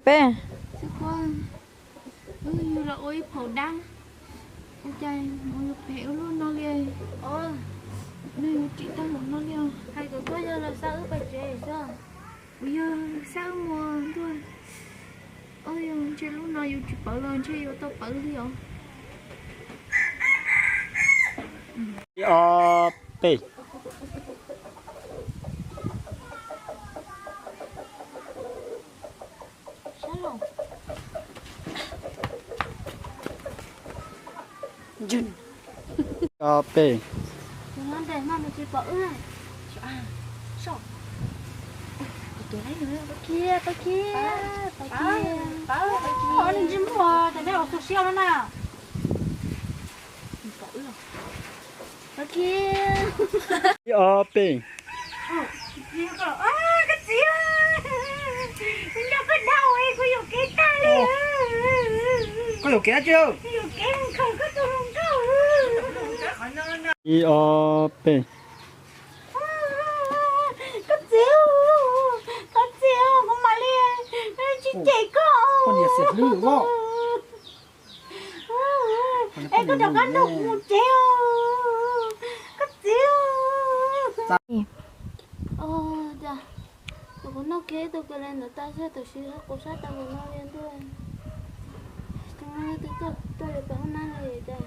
Peb. Xib Kuab, wb yug los ua ib phaum dab, ua cas mus yuav phem ua luaj no li? Nws yuav tsis tau mus no li os. Hais kom koj yog los xa wb pais tsev xwb. Kuv yog xa wb mus ntuj. Oj, yog ntshe lub no yus tsis pawv los ntshe yuav tau pawv li os. Ib ob peb. Ob peb. Kiag, tau kiag, tau kiag. Ntsej muag, neb ua tu siab no na. Tau kiag. Ib ob peb. Koj txiv, nco koj dhau, kuv yuam kev tag li. Koj yuam kev dab tsi? Yuam kev mus khaws koj tus hluas nkauj. Ib ob peb. Koj txiv, koj txiv, kuv mam li tsis cem koj. Koj niam xiam hlwb os. Es koj rov qab nrog kuv mus tsev os, koj txiv. Ua cas kuv noj kiag ib tug kawg li ntawd tag xwb, tab sis kuv sab tau mus no li ntuj. Tuaj li pem hoob nab li cas.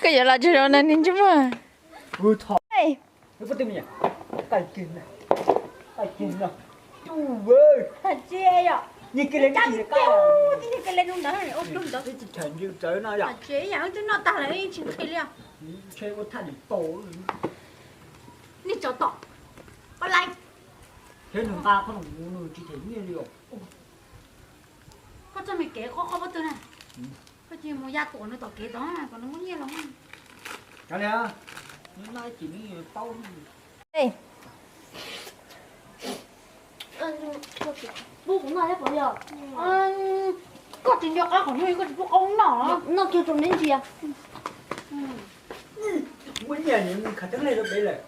Koj yuav los tsis los no niag ntsej muag. Nej tsov tom, koj laib. Thiab nws nqa qhov no nws tsis them nyiaj li os. Koj txoj me kev qhov qhov pob tw na, koj cia mus ya tuam nws tom kev tod kom nws muab nyiaj los. Cov li, nws noj ib chim nws paub. Pub kuv noj thiab puas yog? Koj tsis nco qab qhov no koj tsis pub qaub noj. Noj kiag rau neb ntsia. Muaj nyiaj nws khav theeb li rau peb lawm.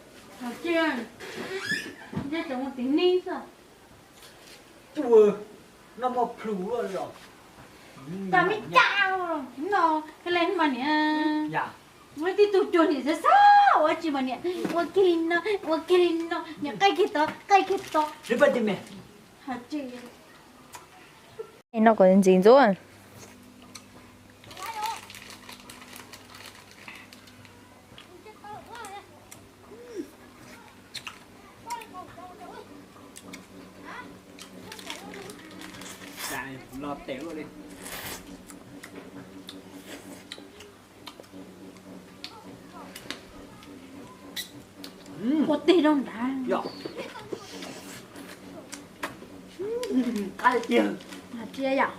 Cia, ntshe tseem mus tim neb xwb. Tuaj, noj muaj plhus luaj li os. Tag me cas no, koj li mas niam. Yam. Muaj tib tug cuag niam xav xav ua tsi mas niam ua kiag li no, ua kiag li no, niam qaij kiag tod, qaij kiag tod. Xwb pab tij me. Hais tsis. No kom ntxim ntxuav. Los tes luaj li. Ua teg rau nrad. Qab tiag. Tsia yom.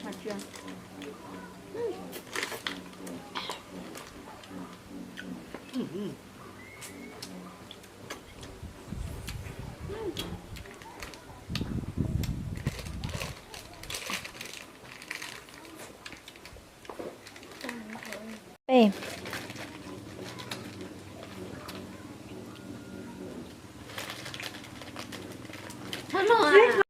Qab yom. Peb. Txhob noj.